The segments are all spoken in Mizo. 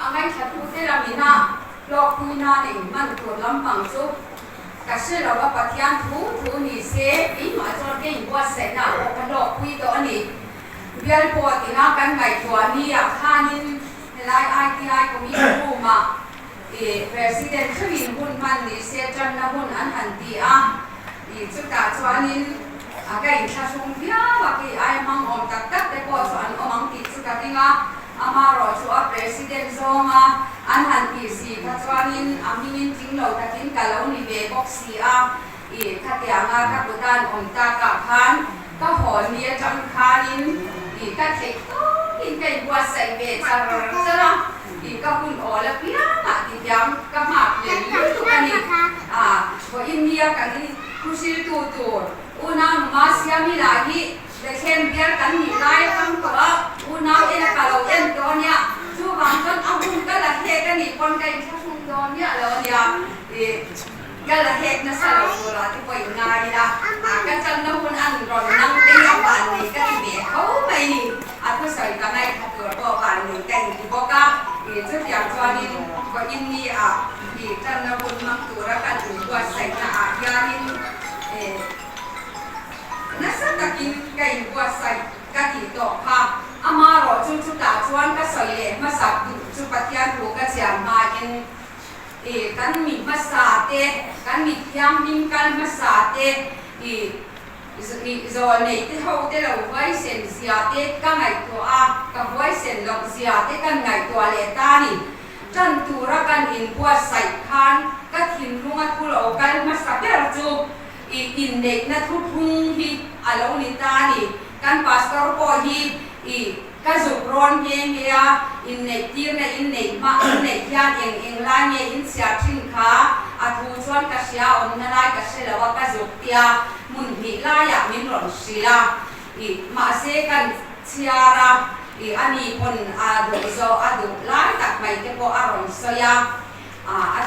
A ngaithlatute lamina hlawkpui nan engman tur lampang chu ka hre lo a, Pathian thu thu ni se keimah chuan ka inbuatsaihna ah pawh ka hlawkpui tawh a ni. Bial pawh tina kan ngaihtuah ni ah khanin helai ITI Committee Room ah i President theuhin hun hman ni se tanna hun an han ti a, i chutah chuanin a ka inthlahrung viau a, kei ai hmang awm tak tak te pawh chu an awm ang tih chu ka ring a, amarawh chu a President zawnga an han tih si kha chuanin a hmingin tling lo takin ka lo ni ve bawk si a, i khatianga ka kutan awm takah khan ka haw ni atang khanin i ka theih tawkin ka inbuatsaih ve char char a, i ka hun awl apiangah ti thiam ka nghak hlel lutuk a ni. A, vawiin nia kan thuhriltu tur unau numa siami lah hi Bethlem bial kan nih lai atang tawh a, unau ena ka lo en tawh a nia, chuvang chuan a hun ka la hlek a nih pawn ka inthlahrung dawn miah lo a nia. I. Ka la hek nasa lo tur ah te pawh in ngai ila, a ka channa hun an rawn nang te hi a van nei ka ti ve tho mai ni, a thusawi ka ngaithla tur pawh van nei ka inti bawk a, i chutiang chuanin vawiin ni ah i channa hun hmang tura kan inbuatsaihna ah hianin e nasa takin ka inbuatsaih ka tih tawh kha, amarawh chu chutah chuan ka sawi leh hmasak duh chu Pathian thu ka chhiar hmain. I kan mi hmasa te, kan mi thianghlim kal hmasa te, i i zawlneih te ho te lo huaisen zia te ka ngaihtuah a, ka huaisen loh zia te kan ngaihtuah leh ta a ni. Tan tura kan inbuatsaih khan ka thinlunga thu lo kal hmasa ber chu i inneihna thuthlung hi a lo ni ta a ni. Kan pastor pawh hi i Ka zuk rawn nghe nghe a, inneih tirna inneih hma inneih hian eng eng lai nge in chhiar thin kha a thu chuan ka hria awmna lai ka hre lo a ka zuk tia hmun hnih laiah min rawn hrilh a i mahse kan chhiar a i ani pawn a duh zawh a duh lai tak mai te pawh a rawn sawi a a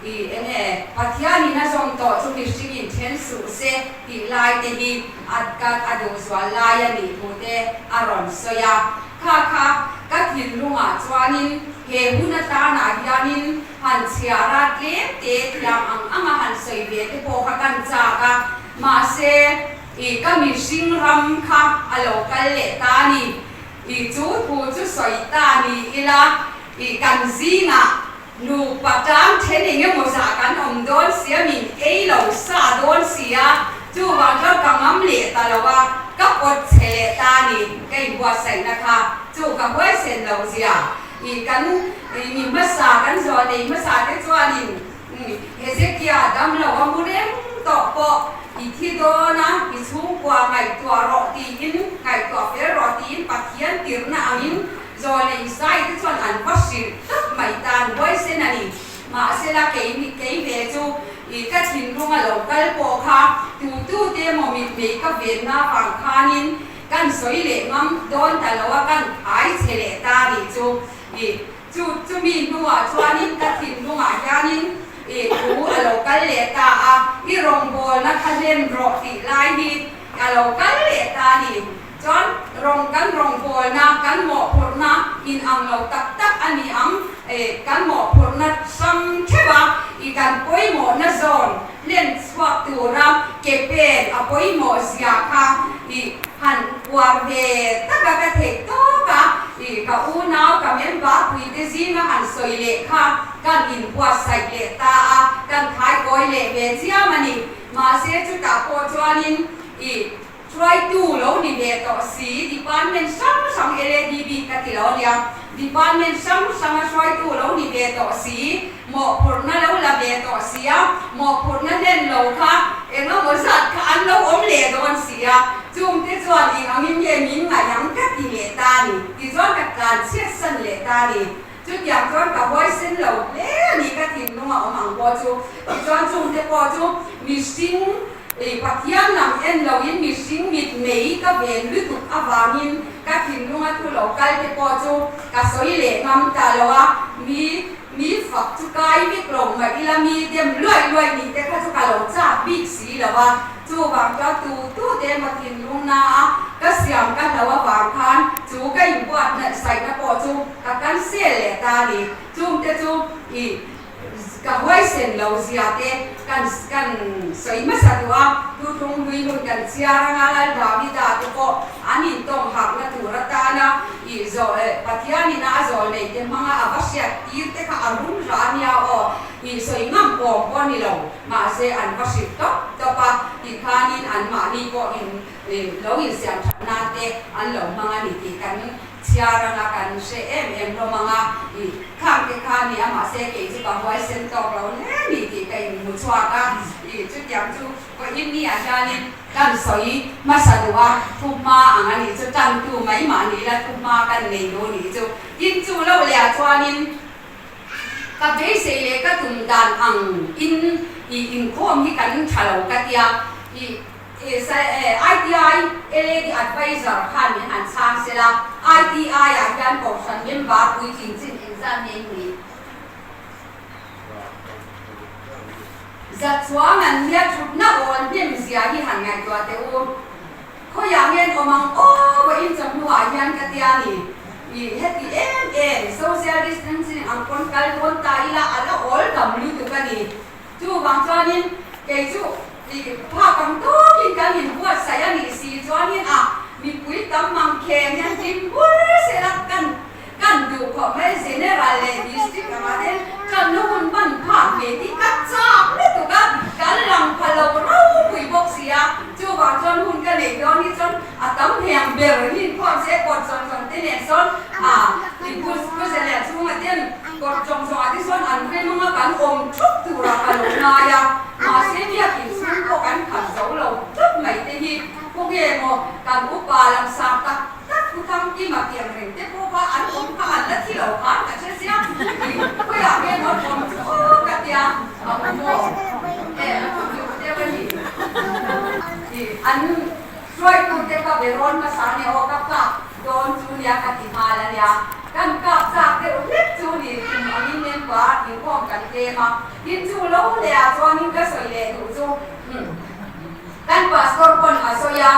I enge Pathianin a zawm tawh chu mihringin then suh se tih lai te hi a ka a duh zual lai a nih thu te a rawn sawi a. Kha kha ka thinlungah chuanin he hun atanah hianin han chhiar a tlem te thiam ang anga han sawi ve te pawh kha kan chak a, mahse i ka mihring ram kha a lo kal leh ta a ni. I chu thu chu sawi ta ni ila i kan zingah Nupa tang then eng emaw zah kan awm dawn sia min ei lo sa dawn sia, chuvang chuan ka ngam leh ta lo a, ka pawt chhe leh ta a ni, ka inbuatsaihna kha chu ka huaisen lo zia. I kan mi hmasa kan zawh nei hmasa te chuanin Hezekia dam lo a mu reng tawh pawh i thi dawn a, i chhungkua ngaihtuah rawh tiin ngaihtuah fel rawh tiin Pathian tirhna angin Zawlei zai te chuan an va hrilh tlat mai tan huaisen a ni. Mahsela kei kei ve chu i ka thinlung a lo kal pawh kha tu tu te emaw mitmei ka venna vang khanin kan sawi leh ngam dawn ta lo a kan phai chhe leh ta nih chu i chu chumi hnuah chuanin ka thinlungah hianin i thu a lo kal leh ta a i rawngbawlna kha hlen rawh tih lai hi a lo kal leh ta a ni. Chuan rawng kan rawngbawlna, kan mawhphurhna in ang lo tak tak a ni ang. E, kan mawhphurhna hrang theuh a, i kan pawimawhna zawn hlen chhuak tura ke pen a pawimawh zia kha i han uar ve tak a, ka theih tawk a, i ka unau, ka member puite zinga han sawi leh kha kan inbuatsaih leh ta a, kan thaikawi leh ve chiam a ni. Mahse chutah pawh chuanin i. Hruaitu lo ni ve tawh si, department hrang hrang LADB ka ti lo ania, department hrang hranga hruaitu lo ni ve tawh si, mawhphurhna lo la ve tawh si a, mawhphurhna hlen lo kha eng emaw zat kha an lo awm leh dawn si a, chungte chuan eng angin nge min ngaih ang ka ti leh ta a ni, tichuan ka tlan chhiatsan leh ta a ni. Chutiang chuan ka huaisen lo hle a ni ka thinlung a awm ang pawh chu. Tichuan chungte pawh chu mihring ih Pathian lam en loin mihring mit mei ka ven lutuk avangin ka thinlunga thu lo kal te pawh chu ka sawi leh ngam ta lo a, mi mi fak chu kai vek lo mah ila mi dem luai luai nih te kha chu ka lo chak bik si lo a. Chuvang chuan tu tu te emaw thinlung na a ka siam ka hlo avang khan chu ka inbuat nalh saihna pawh chu ka cancel leh ta. ta a ni. Chungte chu i ka huaisen lo zia te kan kan sawi hmasa duh a, Thuthlung hlui hun kan chhiar anga Lal Davida te pawh an intawng hakna tur atana i zawh Pathianin a zawl nei te hmanga a va hriat tir te kha a rum hla a nia aw, i sawi ngam awm pawh a ni lo, mahse an va hrilh tawp tawp a, tikhanin anmahni pawh in lo insiam that nan te an lo hmang a ni tih kan Chhiar anga kan hre em em hlawm anga i khang te kha ni a, mahse kei chu ka huaisen tawk lo hle ni tih ka inhmu chhuak a, i chutiang chu vawiin ni ah hianin kan sawi hmasa duh a, thuhma ang a nih chu tantu mai mah ni ila thuhma kan nei duh nih chu. Tin chu lo leh ah chuanin ka beisei leh ka tum dan ang in i inkhawm hi kan tha lo ka tia, i. ITI LAD Adviser khan min han chhang se la, ITI ah hian Kohhran member puitling chin engzat nge ni? Zatchuang an nia thutna awl hnem zia hi han ngaihtuah teh u. Khawiah nge an awm ang aw vawiin chawhnuah hian ka tia ni. I heti em em social distancing ang pawn kal dawn ta ila a la awl tam lutuk a ni. Chuvang chuanin kei chu i phak ang tawkin kan inbuatsaih a nih si chuanin a mipui tam mang khem hian hlim bur sela kan kan duh khawp mai. General leh District lamah te ṭanna hun hman phak ve tih ka chak lutuk a, kan lang pha lo ropui bawk si a. Chuvang chuan hun ka neih dawn hi chuan a tam hniam ber hi inkhawm se kawt zawng zawng te nen sawn a bus bus leh chhunga ten kawt zawng zawngah te sawn an rem anga kan awm thup turah ka lo ngai a, mahse biakin chhung pawh kan khat zo lo tlat mai te hi khawnge maw kan upa lam sang tak tak thu thang kima piang reng te pawh kha an awm kha an la thi lo khan ka hre sia khawiah nge maw an awm chu aw ka tia a awm maw e a thu duh deuh a ni an Hruaitute ka be rawn hmasa nia aw ka kap dawn chu nia ka ti nghal a nia. Kan kap chak deuh hlek chu ni kum angin member inkhawm kan tlem a, tin chu lo leh ah chuanin ka sawi leh duh chu kan pastor pawn a sawi a,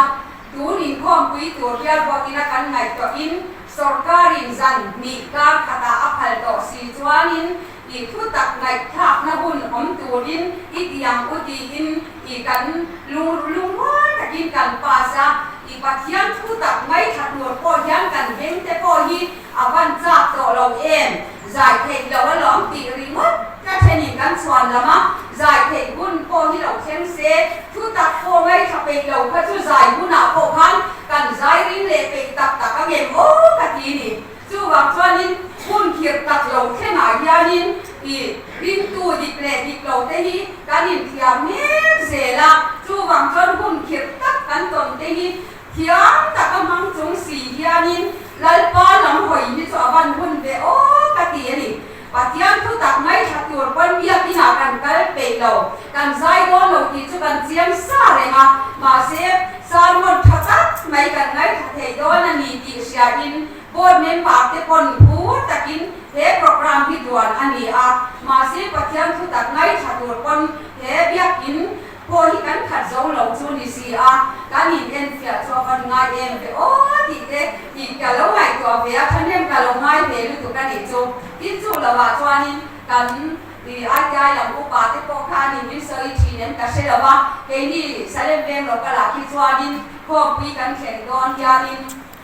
tun inkhawm pui tur bial ruatin a kan ngaihtuahin sawrkarin zan hnih kar khatah a phal tawh si chuanin I thu tak ngaihthlakna hun awm turin i ti ang u tiin i kan lungrual takin kan pass a, i Pathian thu tak ngaithla tur pawh hian kan beng te pawh hi a van chak tawh lo em? Zai theih lo alawm tih ringawt ka thenin kan chhuan lam a, zai theih hun pawh hi lo thleng se, thu tak pawh ngaithla peih lo kha chu zai hunah pawh khan kan zai ring leh peih tak tak angem aw ka ti ni. Chuvang chuanin hun khirh tak lo thlengah hianin i ringtu dik leh dik lo te hi kan inthiam mek zel a, chuvang chuan hun khirh tak kan tawn te hi thiam taka hmang chung si hianin Lalpa lam hawi hi chu a van hun ve aw ka ti a ni. Pathian thu tak ngaithla tur pawn biakinah kan kal peih lo, kan zai dawn lo tih chu kan chiang sa reng a, mahse sermon tha tak mai kan ngaithla thei dawn a ni tih hriain board member te pawn phur takin he program hi duan a ni a, mahse Pathian thu tak ngaithla tur pawn he biakin Pawh hi kan khat zo lo chu ni si a, kan in enfiah chu a van ngai em ve aw tih te tih ka lo ngaihtuah ve a, thahnem ka lo ngai ve lutuk a nih chu. Tin chu lo ah chuanin kan ITI lam upa te pawh khanin min sawi thin em ka hre lo a, keini Salem veng local ah khi chuanin khawmpui kan thlen dawn hianin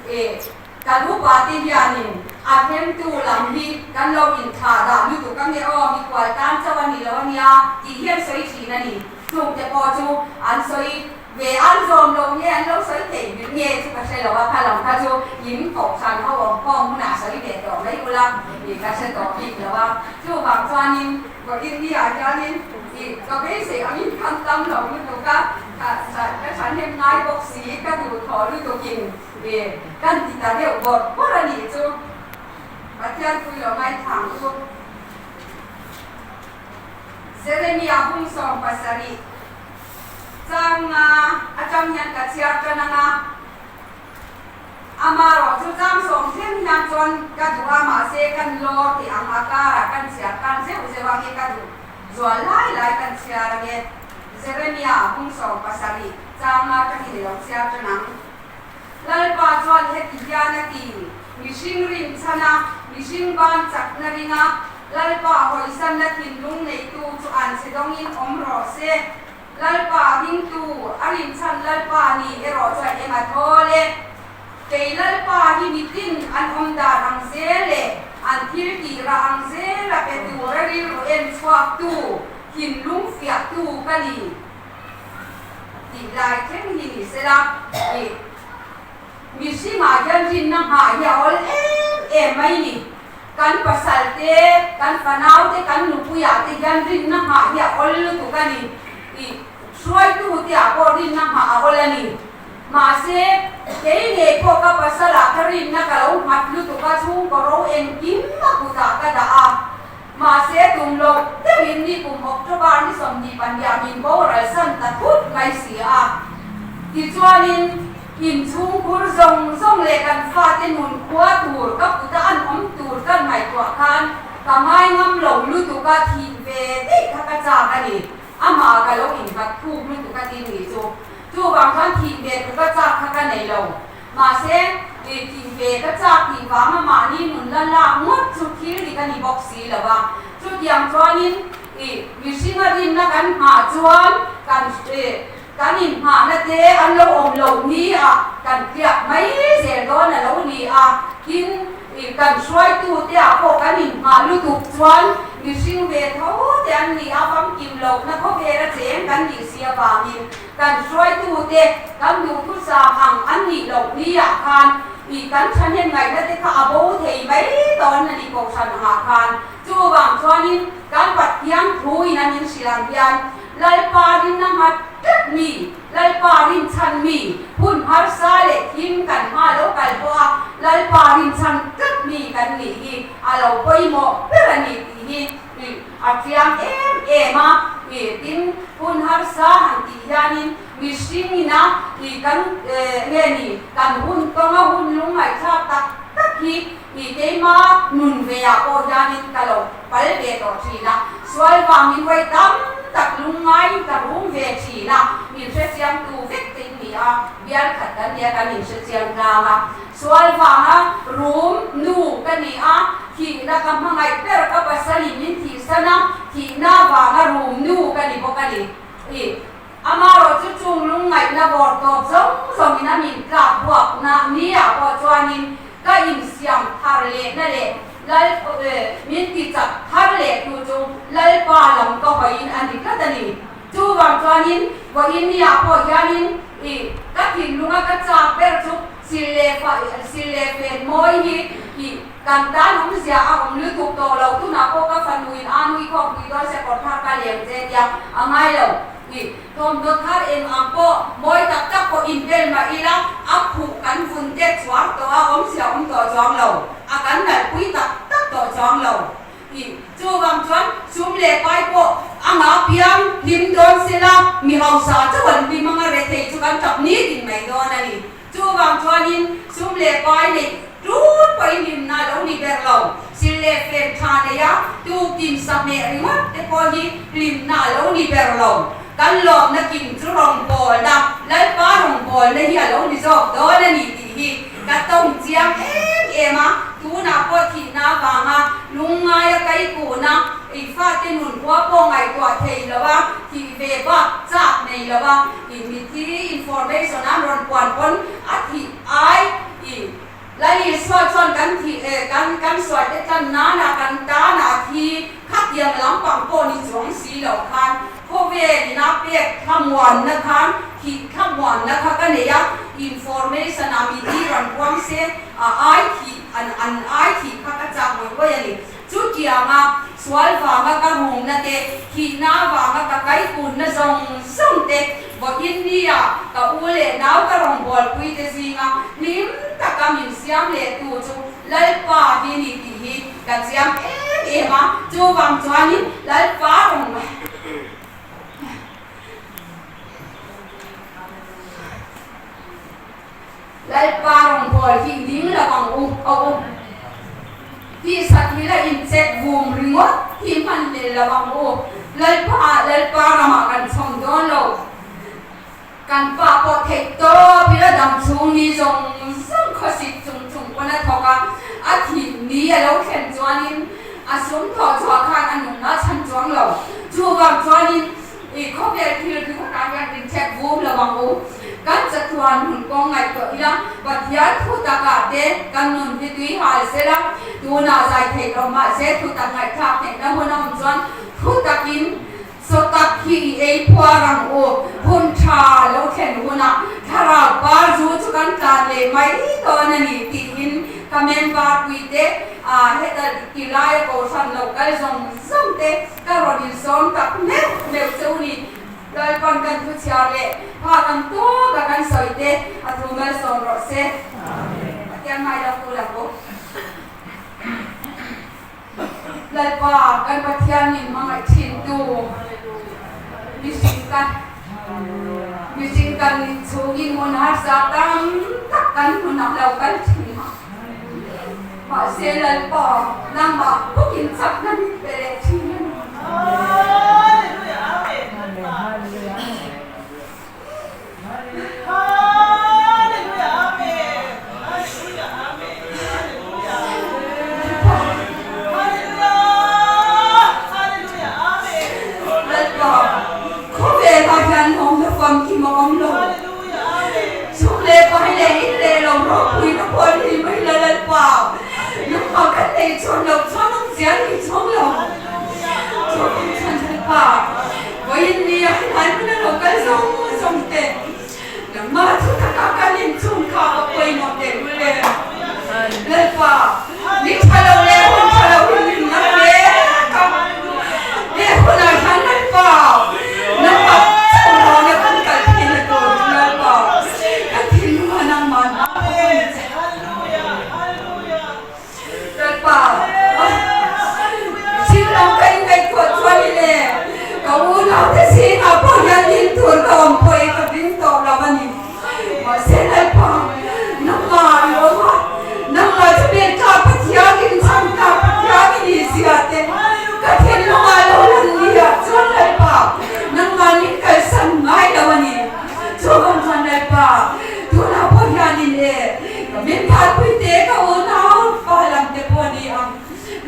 e Kan upate hianin a hlemtu lam hi kan lo inthlah dah lutuk a nge aw, mikhual tan chauh a ni lo a nia tih hian sawi thin a ni. Chungte pawh chu an sawi ve an zawm lo nge an lo sawi theih bil nge chu ka hre lo a, kha lam kha chu in kohhran ho awm khawm hunah sawi ve tawh mai ula tih ka hre tawh bik lo a. Chuvang chuanin vawiin ni ah hianin ih ka beisei angin kan tam lo lutuk a, ka thahnem ngai bawk si, ka duhthawh lutukin Ve kan ti ta deuh bawrh bawrh a nih chu. Pathian pui lo ngaithlang u. Jeremia hung 70 chang nga atang hian ka chhiar tan ang a, amarawh chu chang sawm thleng hian chuan ka duh a, mahse kan lawr tih ang a karah kan chhiar tan zeuh zeuh ang e ka duh zual lai lai kan chhiar ang e. Jeremia hung 70 chang nga atangin i lo chhiar tan ang. Lalpa chuan heti hian a ti. Mihring rinchhan a, mihring ban chakna ringa Lalpa hawisanna thinlung neitu chu an chhe dawngin awm rawh se. Lalpa ringtu a rinchhan Lalpa ni erawh chuan eng a thawl e. Kei Lalpa hi mitin an awm dan ang zel leh an thil tih rah ang zela pe tura rilru en chhuaktu, thinlung fiahtu ka ni tih lai thleng hi ni sela i mihringah hian rinna nghah hi a awl em em mai ni. Kan pasal te, kan fanau te, kan nupuiah te hian rinna nghah hi a awl lutuk a ni. I hruaitu te ah pawh rinna nghah a awl a ni. Mahse, kei ngei pawh ka pasalah ka rinna ka lo nghat lutuk a, chhungkaw ro engkim a kutah ka dah a. Mahse, tum loh deuhin ni kum October ni 22 ah min boral san ta thut mai si a. Tichuanin, inchhungkhur zawng zawng leh kan fate nun khua tur ka kuta an awm tur kan ngaihtuah khan ka ngai ngam lo lutuk a, thih ve daih kha ka chak a ni. Amah ka lo innghat thuk lutuk a tin nih chu. Chuvang chuan thih ve tur ka chak kha ka nei lo. Mahse, thih ve ka chak tih vanga mahni nun la lak ngawt chu thil dik a ni bawk si lo va. Chutiang chuanin mihringa rinna kan nghah chuan kan kan inngahna te an lo awm loh ni ah kan tliak mai zel dawn a lo ni a. Tin, kan hruaitute ah pawh kan inngah lutuk chuan mihring ve tho te an ni a, famkim lohna khawvela cheng kan nih si avangin Kan hruaitute kan duhthusam ang an nih loh ni ah khan i kan thahnem ngaihna te kha a bo thei mai dawn a ni kohhran angah khan. Chuvang chuanin kan Pathian thu in an inhrilh ang hian Lalpa rinna nghat tlat mi, Lalpa rinchhan mi, hun harsa leh thim kan hma lo kal pawh a Lalpa rinchhan tlat mi kan nih hi a lo pawimawh ber a ni tih hi A chiang em em a, tin hun harsa han tih hianin mihring ina kan nge ni kan hun kawnga hun lungngaihthlak tak tak hi keima nun veah pawh hianin ka lo pal ve tawh thin a, sual vangin vawi tam tak lungngaiin ka rum ve thin a, min hrechiangtu vek te in ni a, bial khat kan nia kan inhrechiang tlang a. Sual vanga rum nu ka ni a, thihna ka hmangaih ber ka pasalin min thihsan a, thihna vanga rum nu ka ni bawk a ni. I Amarawh chu chung lungngaihna bawr tawp zawng zawngin a min tlak buakna ni ah pawh chuanin ka insiam thar lehna leh Lal min tichak thar leh tu chu Lalpa lam ka hawiin a ni tlat a ni. Chuvang chuanin vawiin ni ah pawh hianin i ka thinlunga ka chak ber chu sil leh fa sil leh fen mawi hi i kan tan awmzia a awm lutuk tawh lo. Tunah pawh ka fanuin a nui khawk pui dawn se kawr thar ka lem che tia a ngai lo. I thawmhnaw thar eng ang pawh mawi tak tak pawh inbel mah ila a khuh kan vun te chuang tawh a awmzia awm tawh chuang lo. A kan nalhpui tak tak tawh chuang lo. Tih. Chuvang chuan sum leh pai pawh a ngah piang hlim dawn sela, mi hausa chauh an hlim anga rethei chu kan tap nitin mai dawn a ni. Chuvang chuanin sum leh pai neih tun pawhin hlimna a lo ni ber lo. Sil leh fen tha neia tuktin sahmeh ringawt te pawh hi hlimna a lo ni ber lo. Kan lawmna kim chu rawngbawlna, Lalpa rawngbawlna hi a lo ni zawk dawn a ni tih hi ka tawng chiang em em a, tunah pawh thihna avanga lungngaia kaikuhna, i fate nun khua pawh ngaihtuah thei lo a, thih ve bak chak nei lo a, i mithi information an rawn puan pawn a thih ai i Lal Isua chuan kan thih eh kan kan sualte tlan nana kan tana a thi khatiang lampang pawh ni chuang si lo khan khawvel ina pek thlamuanna khan thih thlamuanna kha ka nei a, information ah mithi rawn puang se a ai thih an an ai thih kha ka chak ngawih ngawih a ni. Chutianga sual vanga ka rumna te, thihna avanga ka kaikunna zawng zawng te, vawiin nia ka u leh nau ka rawngbawlpui te zinga hlim taka min siam leh tu chu Lalpa hi ni tih hi ka chiang em em a, chuvang chuanin Lalpa rawn Lalpa rawngbâwl hi ding lo ang u a u. Tihsat hi la inchek vum ringawt hi hman hlel lo ang u. Lalpa, Lalpa ramah kan chhawm dawn lo. Kan pa pawh theih tawp ila dam chhung ni zawng zawng khawsik chung chung pawn a. a thawk a, a thih ni a lo thlen chuanin a sum thawh chhuah khan a nunna a chhan chuang lo. Chuvang chuanin i khawvel thil ringawtah hian inchhek vum lo ang u. Kan chatuan hun kawng ngaihtuah ila Pathian thu takah te kan nun hi tui hal sela, tunah zai theih lo mahse thu tak ngaihthlak theihna hun a awm chuan thu takin Chaw tak hi i ei phuar ang u, hun tha lo thlen hunah thlarau par zu chu kan tlan leh mai dawn a ni tiin ka member puite heta ti laia kohhran lo kal zawng zawng te ka rawn insawm tak meuh meuh che u ni. Lalpan kan thu chhiar leh pha kan tawk a kan sawi te a thu malsawm rawh se. Pathian hmai lo tu la bawk. Lalpa kan Pathian min hmangaih thintu mihring kan mihring kan nih chhungin hmun harsa tam tak kan hmunah lo kal thin a, mahse Lalpa nangmah bawkin chakna min pe leh thin a ni. Lalpa, khawvelah hian lawmna famkim a awm lo. Chhuk leh pai leh in leh lo ropuina pawh ni mai la Lalpa, nangmah kan neih chhawn loh chuan awm zia ni chhawng lo. Chuvang chuan Lalpa, Vawiin ni a helai hmuna lo kal zawng zawng te, nangmah thu taka kan inchhung kha a pawimawh teh lul e. Lalpa, ni tha lo leh hun tha lo hi min ngam mek a, he hunah hian Lalpa, nangmah chauhna kan kal theihna tur chu Lalpa, kan thinlungah nangmah hna pawh kan che. Lalpa, thil lo ka inngaihtuah chuan i le, ka unaute zingah pawh hian din tur ka awm pawh i ka ring tawh lo a ni. Mahse Lalpa, nangmah i awm a, nangmah chu Biaktlak Pathian inchhang tlak Pathian i nih zia te ka thinlungah lo lan ni ah chuan Lalpa, nangmah min kalsan ngai lo a ni. Chuvang chuan Lalpa, tunah pawh hian in e, Ka min phalpui te ka unau fa lam te pawh a ni ang.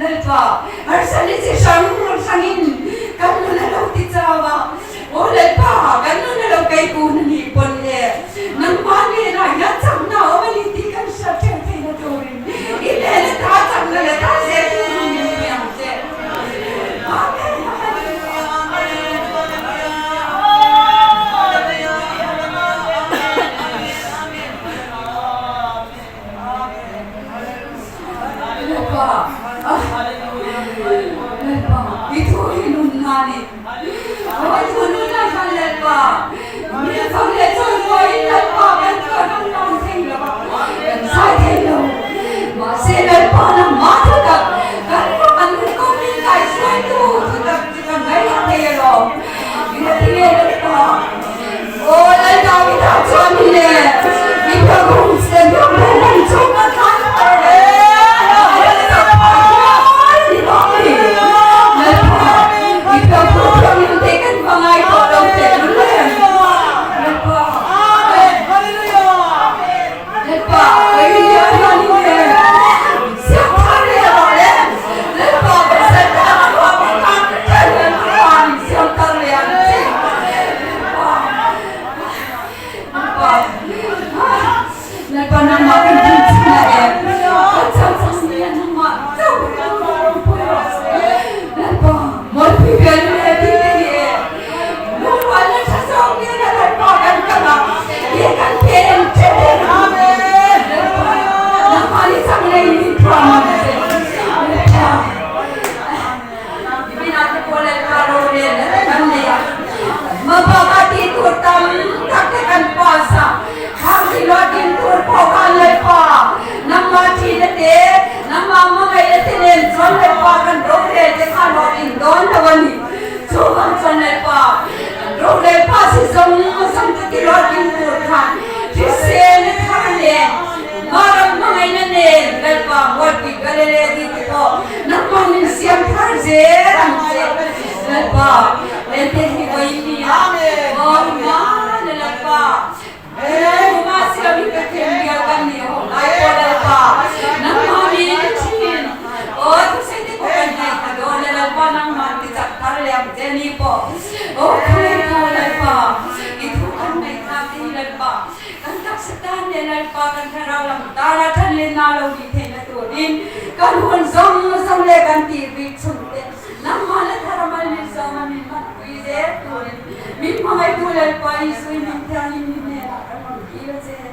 Lalpa, harsatna chi hrang hrangin kan nun a lo ti chau a, aw Lalpa, kan nun a lo kei kun a nih pawn e, nangmah hnenah hian chakna a awm a ni tih kan hriat theuh theihna turin i hnen ata chakna leh ta zel turin min pui ang che. Amen. Lalpa, Lalpa, i thu hi nunna a ni. Aw, i thu nunna khan Lalpa, mi fak leh chawimawiin Lalpa kan chuan kan lang thei lo va, kan zai thei lo. Mahse, Lalpa nangmah thutak kan fak an hun ko min kaihruaitu thutak chu kan ngaihthla thei alawm. Engati nge Lalpa? Aw Lal Davida chuan hi le i phahung sen phahung chung a thlan Mabaka tih tur tam tak te kan pass a, khang ti luat ding tur pawh khan Lalpa nangmah thihna te, nangmah hmangaihna te nen chuan Lalpa kan rorel te kha hlawhtling dawn lo a ni. Chuvang chuan Lalpa kan rorel pass hi zawng zawng te ti luat ding tur khan hriselna thar nen, nangmah ram hmangaihna nen Lalpa Mualpui Galilea tih te pawh nangmah min siam thar zel ang che. Lalpa, lente hi vawiin ni a, aw hmana Lalpa, Huma siam hi ka then bial kan ni ho lai pawh Lalpa, leh Lalpa kan thlarau lam tana thanlenna lo nih theihna turin kan hun zawng zawng leh kan tih bik chhungte nangmah la thar a mal min sawm a min hmanpui zel turin min hmangaihtu Lalpa Isui min thiangin min hnenah kan rawn dil a che.